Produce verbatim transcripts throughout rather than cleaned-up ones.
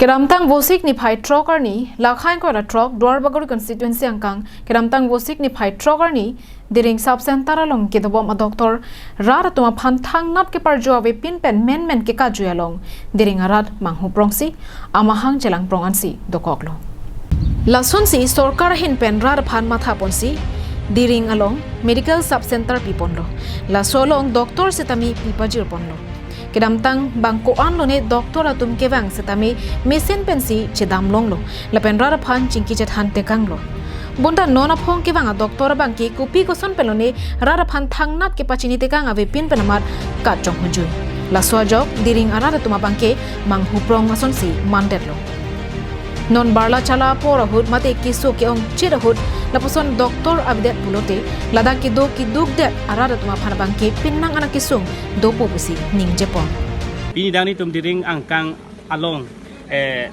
Kedamtang Vosik niphai throk arni, lakhai kora throk, Duarbagori constituency angkang, kedamtang Vosik niphai throk arni, Diring sub center along kedobom a doctor rat atum aphan thangnat keparjo avepin pen menmen kekajui along, Diring arat manghuprongsi, amahang chelangprong ansi dokoklo. Lasonsi sorkar ahin pen rat aphan mathaponsi, Diring along medical sub center piponlo. Laso along doctor setame pipajirponlo. Kedamtang bang ko-an lone doctor atum kevang setame mesen pensi chedam longlo. Lapen rat aphan chingki chethan tekanglo. Bonta non aphong kevang a doctor abangke kopi koson pen lone rat aphan thangnat kepachini tekang avepin pen amat kachonghujui. Laso ajok Diring arat atum abangke manghuprong asonsi mandetlo. Non barla chala apor ahut mate keso ke-ong chit ahut lapuson doctor avedet pulote ladak kedo keduk det arat atum aphan abangke penang anak kesung dopo pusi ningjepon. Pini dang nitum Diring angkang along, eh,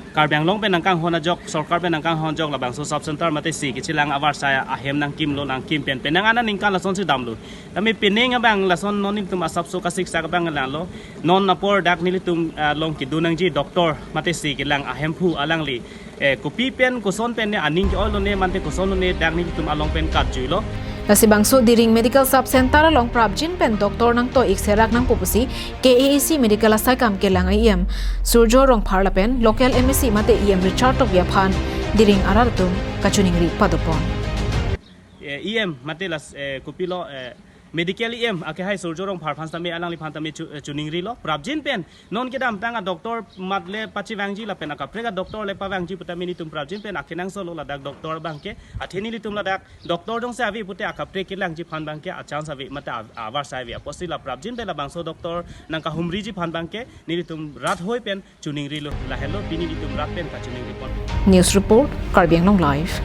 Karbi Anglong pen nangkanghon ajok, sorkar pen nangkanghon ajok labangso sub center mate si kechelang avarsai ahem nangkimlo, nangkim pen penang anat ningkan lasonsi damlo. Tame penang abang lason non nelitum asapso kasiksak abang langlo. Non apor dak nelitum, ah, along kedo nangji doctor mate si kelang ahemphu alangli, eh, kopi pen koson pen ne aning ke-oi lone mante koson lone dak nelitum along pen katjuilo. Lasi bangso Diring Medical Sub Center along prapjin pen doctor nangto-ik serak nangpo pusi K A A C Medical asaikam kelang E M Surjo Rongphar lapen local M A C mate E M Richard Tokbi aphan Diring arat atum kachiningri padopon. Eh, E M mate las, eh, kopilo, eh, medical E M akehai Surjo Rongphar aphan tame alangliphan tame chu-, eh, chiningrilo. Prapjin pen non kedamtang a doctor mat le pachevangji lapen akaprek a doctor le pavangji putame nelitum prapjin pen akenangsotlo ladak doctor abangke. Athe nelitum ladak doctor jongsi ave pute akaprek kelangji aphan abangke a chance ave mate a-, avarsai ave apotsi la prapjin pen labangso doctor nangkahumriji aphan abangke nelitum rat hoi pen chiningrilo, lahelo pini nelitum rat pen kachiningripon. News report, Karbi Anglong Live.